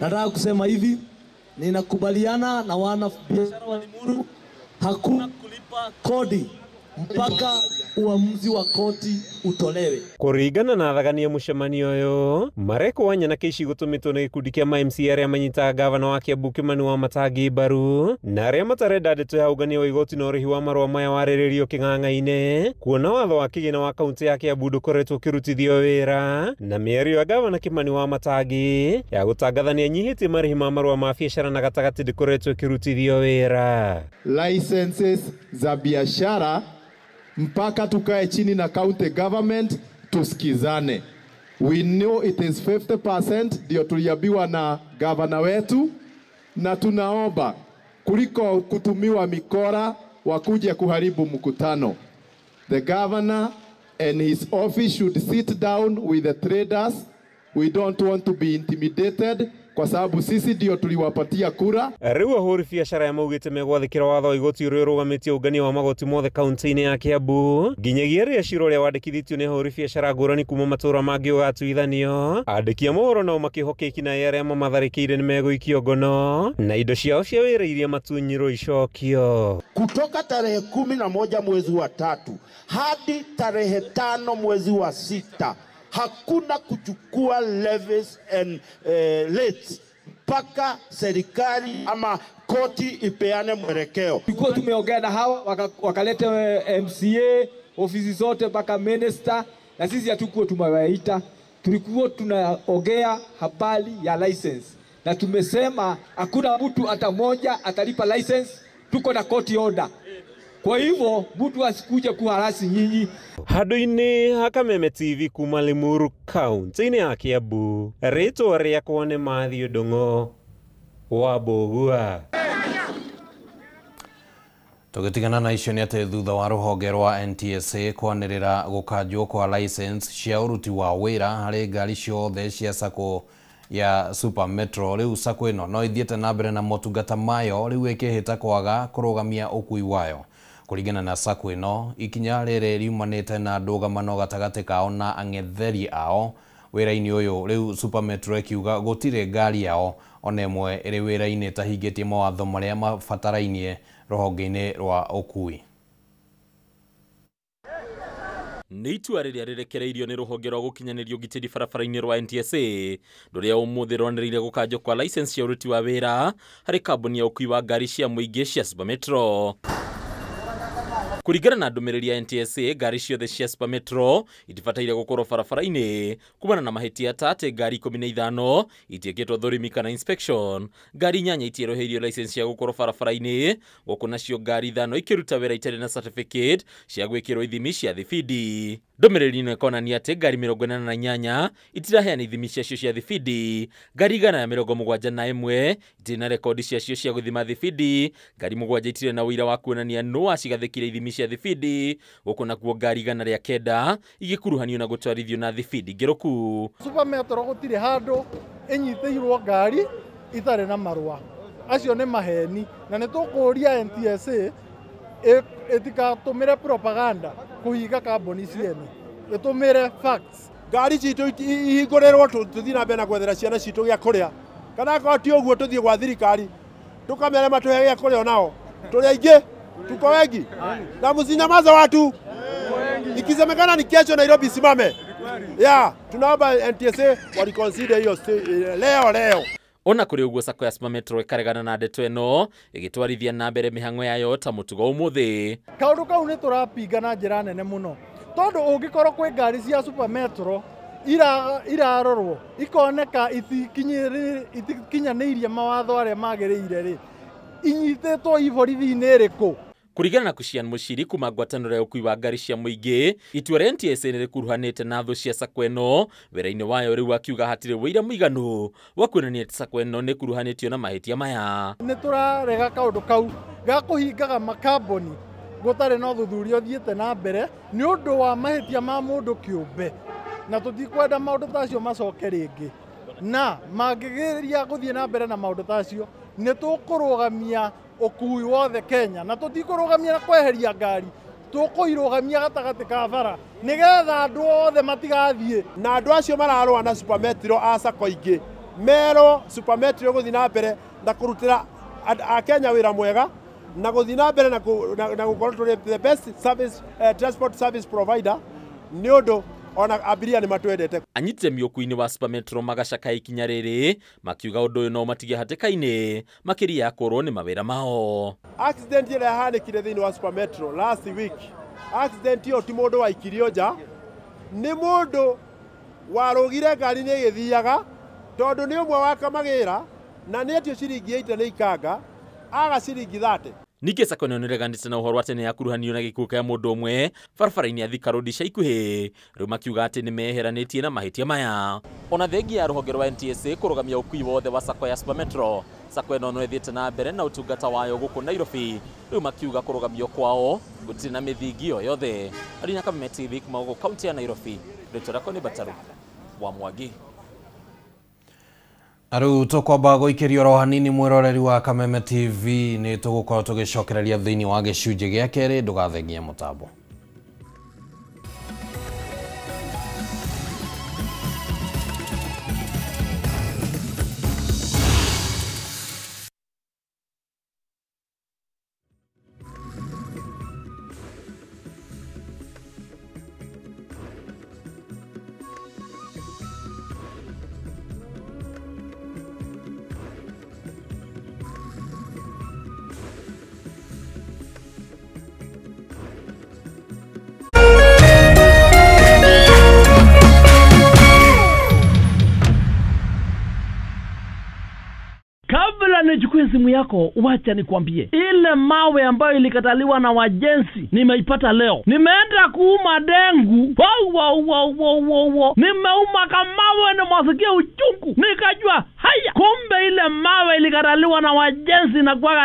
Nataka kusema hivi, ninakubaliana na wana biashara wa Limuru, hakuna kulipa kodi mpaka uamuzi wa koti utolewe. Kũringana na athagania mũcemanio ũyũ marekwo wanyanake ici gũtũmĩtwo nĩ gĩkundi kĩa ma MCA arĩa manyitaga gavana wa Kiambu Kimani Wamatangi mbaru na arĩa matarenda ndeto ya ũngania wa igoti na ũrĩhi wa marũa maya warĩrĩrio kĩng'ang'a-inĩ kuona watho wa kĩgĩna wa kaunti ya Kiambu ndũkoretwo ũkĩrutithio wĩra na mĩario ya gavana Kimani Wamatangi ya gũtangatha nĩanyihĩtie marĩhi ma marũa ma biacara na gatagatĩ ndĩkoretwo ĩkĩrutithio wĩra. Licenses za biashara mpaka tukae chini na county government tusikizane. We know it is 50% ndio tuliambiwa na gavana wetu, na tunaomba kuliko kutumiwa mikora wakuje kuharibu mkutano. The governor and his office should sit down with the traders. We don't want to be intimidated kwa sababu sisi ndio tuliwapatia kura. Rĩu ahũri biacara ya maugĩte megwathĩkĩra watho wa igoti ũrĩa ũrũgamĩtie ũngania wa magoti mothe kaunti-inĩ ya Kiambu nginyagia rĩrĩa cira ũrĩa wandĩkithĩtio nĩ ahũri biacara ngũrani kuma matũũra mangĩ ũgatuithanio. Andĩki a mohoro nao makĩhoka ikinaĩ arĩa mamatharĩkĩire nĩ megũikio ngono na indo ciao cia wĩra iria matunyirwo icokio. Kutoka tarehe 11 mwezi wa 3 hadi tarehe 5 mwezi wa 6 hakuna kuchukua levies and rates mpaka serikali ama koti ipeane mwelekeo. Tulikuwa tumeongea na hawa wakalete MCA ofisi zote mpaka minister, na sisi hatukuwa tumewaita. Tulikuwa tunaongea habari ya license na tumesema hakuna mtu hata moja atalipa license, tuko na court order. Kwa hivyo mtu asikuje kuharasi nyinyi. Handũ-inĩ ha Kameme TV kuma Limuru kaunti-inĩ ya Kiambu, rĩtwa rĩakwa nĩ Matthew Ndung'u wa Mbũgua. Tũgĩtigana na icio nĩ atĩ thutha wa rũhonge rwa NTSA kwanĩrĩra gũkanjwo kwa license cia ũruti wa wĩra harĩ ngari ciothe cia sacco ya Super Metro, rĩu sacco ĩno no ĩthiĩte na mbere na motungata mayo rĩu ĩkĩhĩta kwaga kũrũgamia ũkui wayo. Kũringana na sacco ĩno, ikinya rĩrĩ riumanĩte na ndũgamano gatagatĩ kao na ang'etheri ao wĩra-inĩ ũyũ. Rĩu Super Metro ĩkiuga gũtirĩ ngari yao ona ĩmwe ĩrĩ wĩra-inĩ ĩtahingĩtie mawatho marĩa mabatarainie rũhonge-inĩ rwa ũkui. Nĩ itua rĩrĩa rĩrekereirio nĩ rũhonge rwa gũkinyanĩria ũgitĩri barabara-inĩ rwa NTSA rũrĩa ũmũthĩ rwanĩrĩire gũkanjwo kwa license cia ũruti wa wĩra harĩ kambuni ya ũkui wa ngari cia mũingĩ cia Super Metro. Kũringana na ndũmĩrĩri ya NTSA, ngari ciothe cia Super Metro itibataire gũkorwo barabara-inĩ kumana na mahĩtia ta atĩ ngari 15 itiĩkĩtwo thũrimi kana inspection, ngari 8 itieroheirio license cia gũkorwo barabara-inĩ, gũkũ nacio ngari 5 ikĩruta wĩra itarĩ na certificate cia gwĩkĩrwo ithimi cia thibindi. Ndũmĩrĩri ĩno ĩkonania atĩ ngari 88 itiraheana ithimi ciacio cia thibindi, ngari 171 itirĩ na rekondi ciacio cia gũthima thibindi, ngari 7 itirĩ na ũira wa kuonania nũ wacigathĩkire ithimi cia thibindi, gũkũ nakuo ngari 109 igĩkuruhanio na gũtwarithio na thibindi ngĩrũku. Super Metro gũtirĩ handũ ĩnyitĩirwo ngari itarĩ na marũa acio nĩ maheni, na nĩ tũkũria NTSA ĩtigatũmĩre propaganda kũhinga kambuni ciene, ĩtũmĩre facts. Ngari citũ ihingũrĩrwo tũthiĩ na mbere na gwethera ciana citũ gĩa kũrĩa, kana akorwo ti ũguo tũthiĩ gwa thirikari tũkamere matũhe gĩa kũrĩa onao. Tũrĩ aingĩ, tuko wengi na msinyamaze watu. Ikisemekana ni kesho Nairobi simame. Yeah, tunaomba NTSA waliconsider hiyo leo leo. Ona kũrĩ ũguo sacco ya Super Metro ĩkaregana na ndeto ĩno ĩgĩtwarithia na mbere mĩhang'o yayo ta mũtugo ũmũthĩ. Kaũndũ kau nĩ tũrapinga na njĩra nene mũno, tondũ ũngĩkorwo kwĩ ngari cia Super Metro irarorwo ikoneka itikinyanĩirie mawatho arĩa magĩrĩire rĩ, inyitĩtwo iborithi-inĩ ĩrĩkũ? Kũringana na Kushian Mushiri kuma ngwatanĩro ya ũkui wa ngari cia mũingĩ, itua rĩa NTSA nĩ rĩkuruhanĩte na thũ cia sacco ĩno wĩra-inĩ wayo rĩu akiuga hatirĩ ũira mũiganu wa kuonania atĩ sacco ĩno nĩ ĩkuruhanĩtio na mahĩtia maya. Nĩ tũrarega kaũndũ kau ga kũhingaga makambuni gũtarĩ na ũthuthuria ũthiĩte na mbere nĩ ũndũ wa mahĩtia ma mũndũ kĩũmbe, na tũtikwenda maũndũ ta acio macoke rĩngĩ, na mangĩgeria gũthiĩ na mbere na maũndũ ta acio nĩ tũkũrũgamia ũkui wothe Kenya, na tũtikũrũgamia na kweheria ngari, tũkũirũgamia gatagatĩ ka bara nĩgetha andũ othe matigathiĩ. Na andũ acio mararũa na Super Metro a sacco ingĩ Merwo Super Metro ĩgũthiĩ na mbere na kũrutĩra Akenya wĩra mwega na gũthiĩ na mbere na gũkorwo tũrĩ the best service, transport service provider nĩ ũndũ ona abiria nĩ matwendete. Anyitemi ũkuui-inĩ wa Super Metro magacaka ikinya rĩrĩ makiuga ũndũ ũyũ no matige hatĩka-inĩ makĩria ya kũrwo nĩ mawĩra mao. Accident ĩrĩa yahanĩkire thĩinĩ wa Super Metro last week, accident ĩyo ti mũndũ waikirio nja, nĩ mũndũ warũgire ngari-inĩ ĩgĩthiaga tondũ nĩ ũmwe wa kamagĩra na nĩ etio ciringi 80 nĩ ikanga aga ciringi 30. Ningĩ sacco ĩno nĩreganĩte na ũhoro atĩ nĩyakuruhanio na gĩkuũ kĩa mũndũ ũmwe barabara-inĩ ya Thika Road ica ikuhĩ, rĩu makiuga atĩ nĩmeyeheranĩtie na mahĩtia maya. Ona thengia ya rũhonge rwa NTSA kũrũgamia ũkui wothe wa sacco ya Super Metro, sacco ĩno no ĩthiĩte na mbere na ũtungata wayo gũkũ Nairobi, rĩu makiuga kũrũgamio kwao gũtirĩ na mĩthingi o yothe. Arina Kameme TV kuma gũkũ kaunti ya Nairobi, rĩtwa rĩakwa nĩ Bataru wa Mwangi. Rĩu tũkwamba gũikĩrio oro hanini mwĩroreri wa Kameme TV nĩ tũgũkorwo tũgĩcokereria thĩinĩ wa gĩcunjĩ gĩa kerĩ, ndũgathengie mũtambo. Nichukue simu yako, wacha nikwambie. Ile mawe ambayo ilikataliwa na wajenzi nimeipata leo. Nimeenda kuuma dengu. Wow, wow, wow, wow, wow. Nimeuma kamawe na masikia uchungu. Nikajua haya, kumbe ile mawe ilikataliwa na wajenzi na kwa